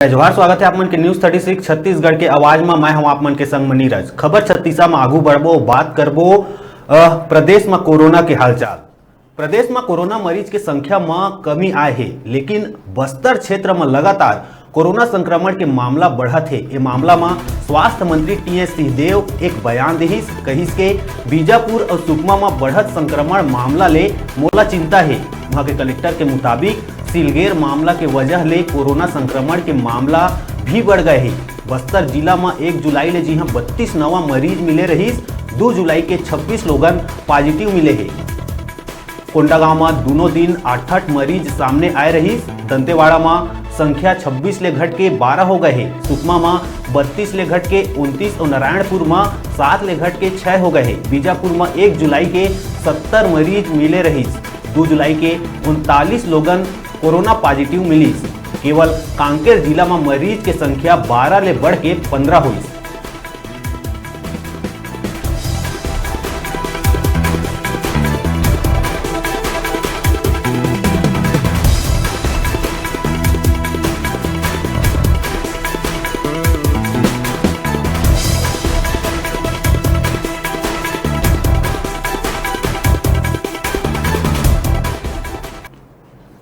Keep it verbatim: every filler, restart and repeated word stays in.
जय जोहार, स्वागत हे आप मन के News Thirty Six छत्तीसगढ़ के आवाज म। मैं हूं आप मन के संग म नीरज। खबर छत्तीसा म आगू बढ़बो, बात करबो, अ, प्रदेश म कोरोना के हालचाल। प्रदेश म कोरोना मरीज के संख्या म कमी आए हे, लेकिन बस्तर क्षेत्र म लगातार कोरोना संक्रमण के मामला बढ़त हे। ए मामला म स्वास्थ्य मंत्री टीएस सिंहदेव एक बयान देहिस, कहिस के बीजापुर अउ सुकमा म बढ़त संक्रमण मामला ले मोला चिंता हे। उहां के कलेक्टर के मुताबिक सिलगेर मामला के वजह ले कोरोना संक्रमण के मामला भी बढ़ गए हे। बस्तर जिला म एक जुलाई ले जिहां बत्तीस नवा मरीज मिले रहिस, दू जुलाई के छब्बीस लोगन पॉजिटिव मिले हे। कोंडागांव म दूनों दिन आठ-आठ मरीज सामने आए रहिस। दंतेवाड़ा म संख्या छब्बीस ले घट के बारह हो गए हे। सुकमा म बत्तीस ले घट के उनतीस अउ नारायणपुर म सात ले घट के छह हो गए हे। बीजापुर म एक जुलाई के सत्तर मरीज मिले रहिस। दू जुलाई के उनतालीस लोगन कोरोना पॉजिटिव मिलिस। केवल कांकेर जिला म मरीज के संख्या बारह ले बढ़ के पंद्रह होइस।